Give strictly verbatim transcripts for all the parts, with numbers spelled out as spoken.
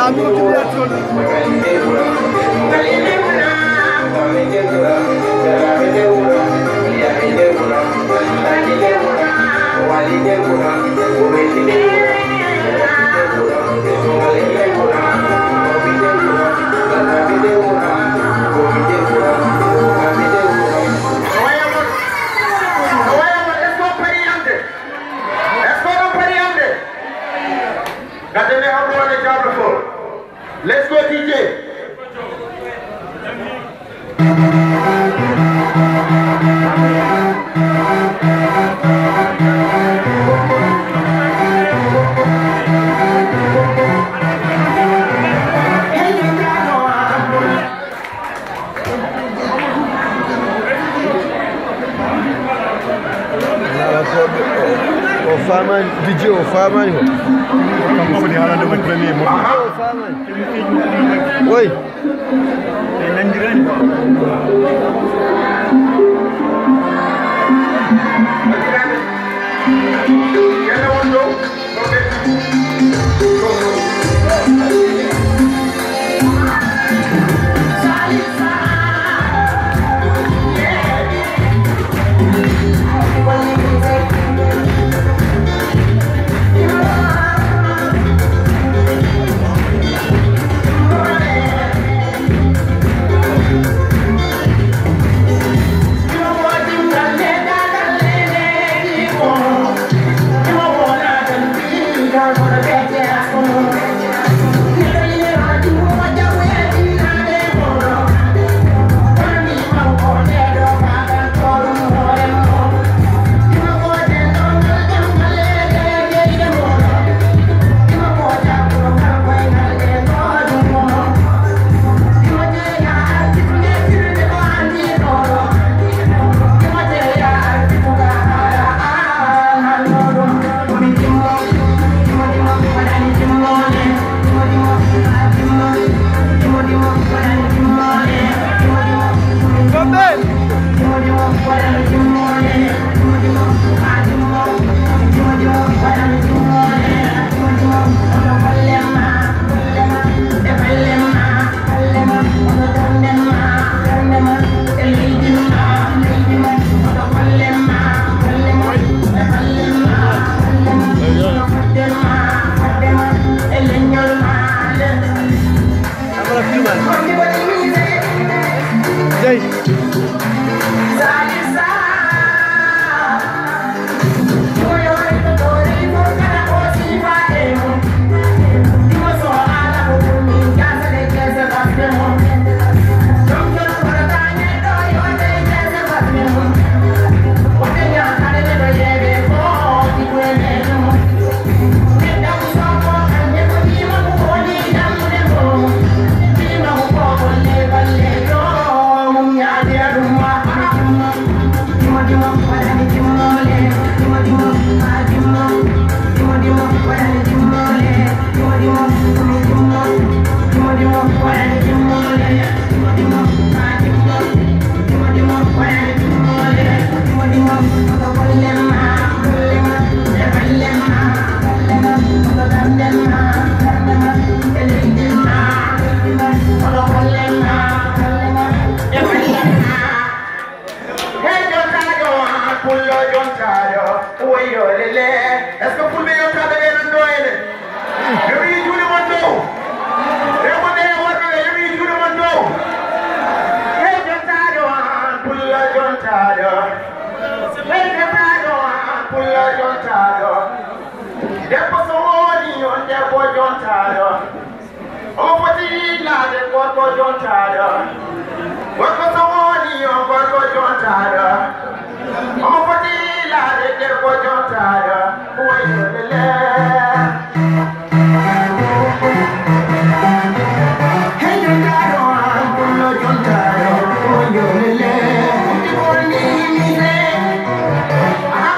Est-ce que oɗon pari hannde? Est-ce que oɗon pari hannde? Gadden e Abdou Wade Diablo Fall. Let's go, D J. O faamaani, D J o faamaani ko. Kanko foti haalande ko premier mo. O faamaani. Oy. En nanndirani. Hey, jontaajo, an pullo jontaajo, woyo lele. Est-ce que fulɓe yontaaɓe ɓe nan ɗo ene? Yo mi juuɗe mon dow. Rewɓe ɓe e worɓe ɓe, yo mi juuɗe mon dow. Hey, jontaajo, an pullo jontaajo. Hey, jontaajo, an pullo jontaajo. Debbo so woni on debbo jontaajo. Omo foti laade gorko jontaaɗo. Gorko so woni on gorko jontaaɗo. Omo foti laade debbo jontaaɗo. Woyo lele. Hey, jontaaɗo, an pullo jontaaɗo. Woyo lele. Woni mi re. Aha.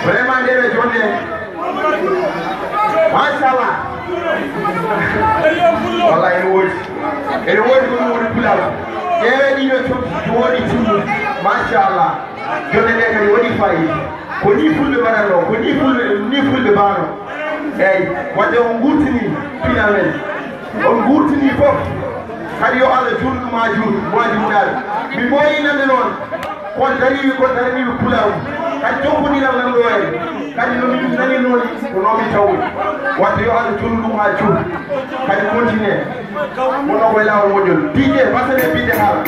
Vraiment, ndeɗo jonde. Machallah. Wallahi, ene woodi. Ene woodi ko ɗum woni pulaar. Ƴeewe ɗiɗo coɓi jooɗi timmi. Machallah. Jonde nde kadi waɗi fayida. Ko ni fulɓe mbaɗatno, ko ni fulɓe, ni fulɓe mbaɗatno. Eyyi, wadde on ngurtini finalement. On ngurtini fof. Kadi yo Allah juutnu ɗum haa juut, mois de juin. Mi ɓooyi nande noon. Kon dariiɓe, kon daraniiɓe pulaagu. Kadi jokkondiral nan ɗo en. Kadi no min nani noon, ko noon min tawri. Wadde yo Allah juutnu ɗum haa juut. Kadi continue. Wonno koye laawol moƴƴol. D J, basane bidde haala.